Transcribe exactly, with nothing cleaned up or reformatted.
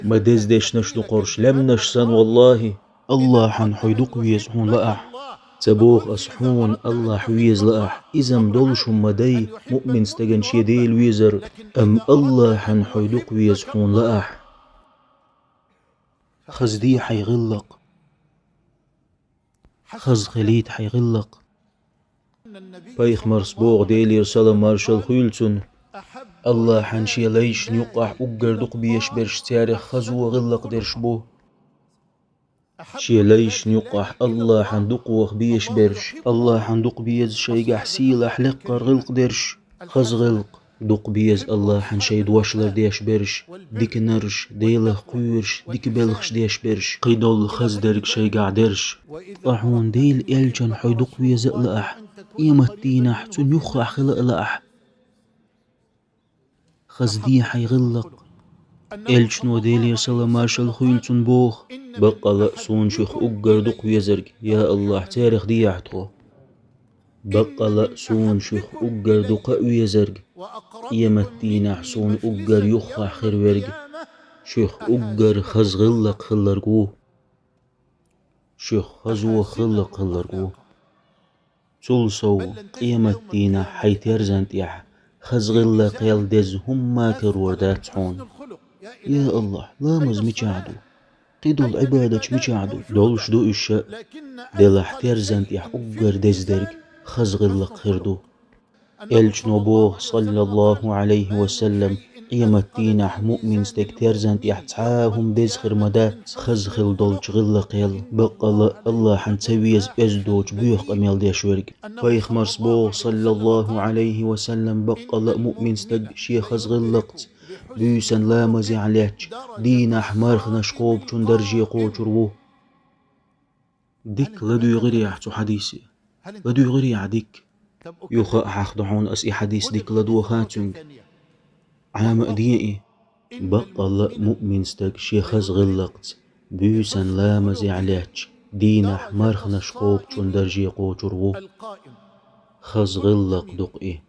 Ма дездешнаш ду кхорш лаьмнаш санна, валлахӀи. Аллахьан хьой дукха веза хьуна лаахь. Ца боху ас хьуна Аллахь веза лаахь. Иза-м долуш хӀума ма дай, муъмин стагана шен Дела везар, амма Аллахьан хьой дукха веза хьуна лаахь. Хазде хьайн гӀиллакх. Хаза хилийта хьайн гӀиллакх. Пайхамарс боху, Делера салам-маршалла хуьйла цунна: Аллахьан шен лайшна юккъахь уггар дукха безаш берш царех хазо гӀиллакх дерш бу. Шен лайшна юккъахь Аллахьан дукхох безаш берш, Аллахьан дукха беза шайгахь сийлахь лекхара гӀиллакх дерш, хаза гӀиллакх. Дукха беза Аллахьан шайн дош лардеш берш, диканарш, Делах кхоьруш, дика белхаш деш берш, кхидолу хаза дерг шайгахь дерш. Ткъа хьуна Делан элчан хьой дукха веза а лаахь, къематдийнахь цунна юххехь хила а лаахь. Хазде хьайн гӀиллакх. Элчано, Делера салам-маршалла хуьйла цунна, боху: баккъала а суна шуьх уггар дукха везарг, я Аллахь, царех дехьа тхо. Баккъала а суна шуьх уггар дукха а везарг, къематдийнахь суна уггар юххехь хир верг, шуьх уггар хаза гӀиллакх хилларг ву. Шуьх хазо гӀиллакх хилларг ву. Цул сов, къематдийнахь хьайн терзан тӀехь хаза гӀиллакх ял деза хӀумма а карор дац хьуна. Я Аллахь, ламаз мичахь ду? Кхидолу Ӏибадаташ мичахь ду? Долуш ду уьш а, делахь терзан тӀехь уггар деза дерг хаза гӀиллакх хир ду. Элчано боху, саллаллаху Ӏалайхи ва саллам: къематдийнахь муъмин стеган терзан тӀехь цхьа а хӀума деза хир ма дац, хаза хилла долчу гӀиллакх ял. Баккъала а Аллахьан ца веза оьзда доцу боьха къамел деш верг. Пайхамарс боху, саллаллаху Ӏалайхи ва саллам: баккъала а муъмин стаг шен хаза гӀиллакхца, буьйсанна ламазехь лаьтташ, дийнахь марханаш кхобучун дарже кхочур ву. Дика ладуьйгӀирий ахь цу хьадисе? ЛадуьйгӀирий ахь дика? Юха а хьахадо хьуна ас и хьадис дика ладогӀа цуьнга. Ӏама а де и. Баккъала а муъмин стаг шен хаза гӀиллакхца, буьйсанна ламазехь лаьтташ, дийнахь марханаш кхобучун дарже кхочур ву. Хаза гӀиллакх ду-кх и.